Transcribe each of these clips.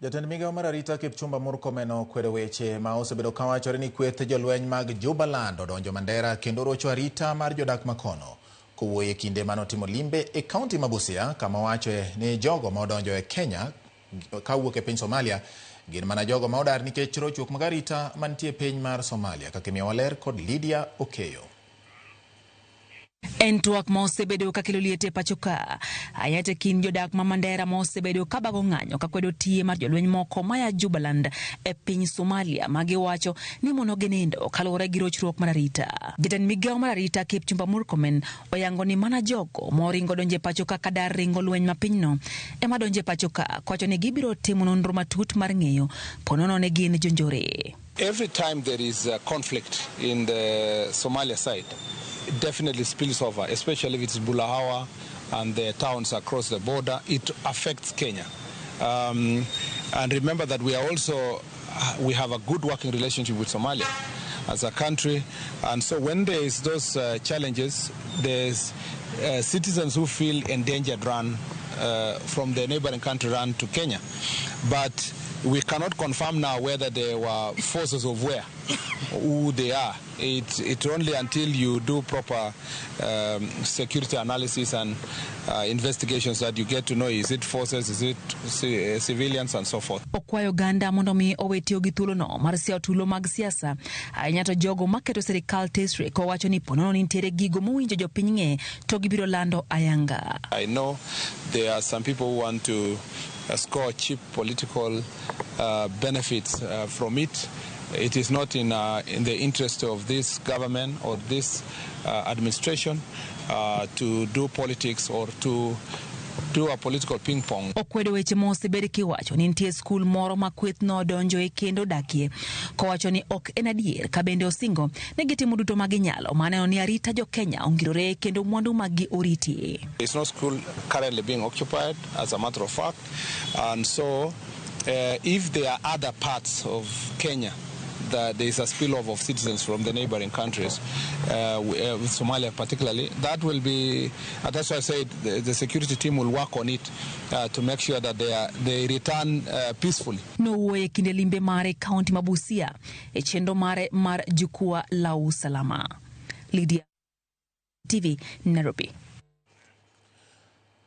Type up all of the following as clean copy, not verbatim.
Jatend migao mar arita Kipchumba Murkomen okwedo weche ma osebedo kawachore ni kweth jolweny mag Jubaland odonjo Mandera kendo rocho arita mar jodak makono. Kowuoyo e kinde manotimo limbe e kaunti ma Busia kama owachoe ni jogo ma odonjo e Kenya kawuok e piny Somalia gin mana jogo ma odar nikech rochruok mag arita mantie e piny mar Somalia kaka imiyowa ler kod Lydia Okeyo. En twak ma osebedo ka kelo liet e pacho ka. Ahinya e kind jodak ma Mandera ma osebedo ka bago ng'anyo ka kwedo tiye mar jolweny moko maya Jubaland e piny Somalia ma giwacho ni mono gi nindo kaluwore gi rochruok mar arita. Jatend migawo mar arita Kipchumba Murkomen oyango ni mana jogo moringo donjo e pacho ka kadar ringo lweny ma pinyno ema donjo e pacho ka kowacho ni gibiro timo nonro matut mar ng'eyo ponono ni gin jonjore. Every time there is a conflict in the Somalia side, it definitely spills over, especially if it's Bulahawa and the towns across the border. It affects Kenya. And remember that we are also, we have a good working relationship with Somalia as a country. And so when there is those challenges, there's citizens who feel endangered run from the neighboring country run to Kenya. But we cannot confirm now whether they were forces of where, who they are. It only until you do proper security analysis and investigations that you get to know, is it forces, is it civilians and so forth. Okwayo oganda mondo mi owe tiyo gi thuolono mar siawo tulo mag siasa ahinya to jogo maketo sirikal tesre kowacho ni ponono ni nitiere gigo mowinjo jopiny ng'e to gibiro lando ayanga. I know there are some people who want to score cheap political benefits from it. It is not in the interest of this government or this administration to do politics or to do a political ping pong. Okwedo weche ma osebed kiwacho ni nitie skul moro ma kweth nodonjoe kendo dakie kowacho ni ok en adier ka bende osingo ni gitimo duto ma ginyalo mar neno ni arita jo-Kenya ongirore kendo mwandu maggi oriti. There's no school currently being occupied, as a matter of fact. And so if there are other parts of Kenya that there is a spillover of citizens from the neighboring countries, with Somalia particularly, that will be, that's why I said the security team will work on it to make sure that they return peacefully. Nowuoyo e kinde limbe mare e kaunti ma Busia e chenro mare mar jukwaa la usalama. Lydia TV, Nairobi.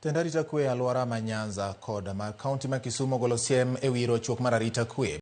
Tend arita kwe e alwora ma Nyanza kod ma kaunti ma Kisumu ogolo siem e wi rochruok mar arita kwe.